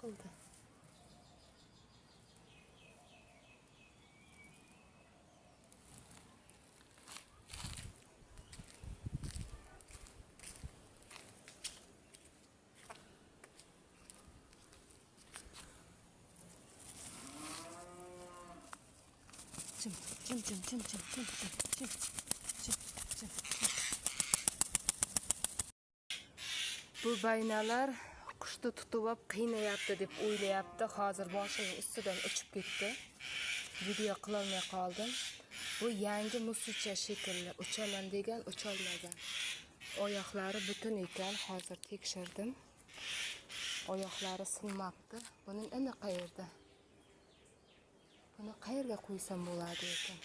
Qildi? Jim, jim, jim, jim, jim, jim, jim, jim, jim, jim. Bu baynalar qushni tutib olib qiynayapti deb o'ylayapti. Hozir boshining ustidan uchib ketdi. Video qilolmay qoldim. Bu yangi musicha shekilli, uchaman degan ucholmagan. Oyoqlari butun ekan, hozir tekshirdim. Oyoqlari sinmabdi. Buning ini qayerda? Buni qayerga qo'ysam bo'ladi ekan?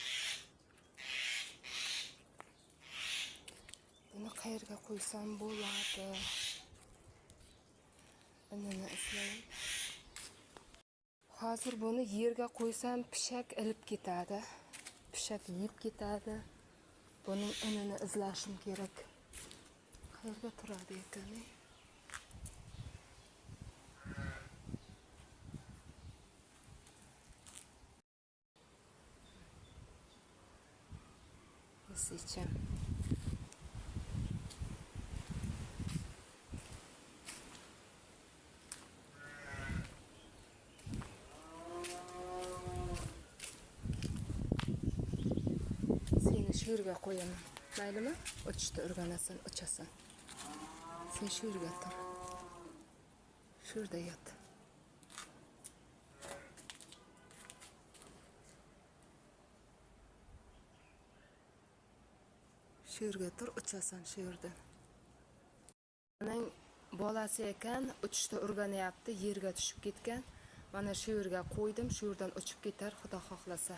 Buni qayerga qo'ysam bo'ladi? Inini izlayman. Hozir buni yerga qo'ysam pishak ilib ketadi. Pishak yeb ketadi. Buning inini izlashim kerak. Qayerga turadi ekan? Musicha. Seni shu yerga qo'yaman. Maylimi? Uchishni o'rganasan, uchasan. Sen shu yerga tur. Shu yerda yot. Shu yerga tur, uchasan shu yerdan. Uning bolasi ekan, uchishni o'rganyapti, yerga tushib ketgan. Mana shu yerga qo'ydim, shu yerdan uchib ketar, Xudo xohlasa.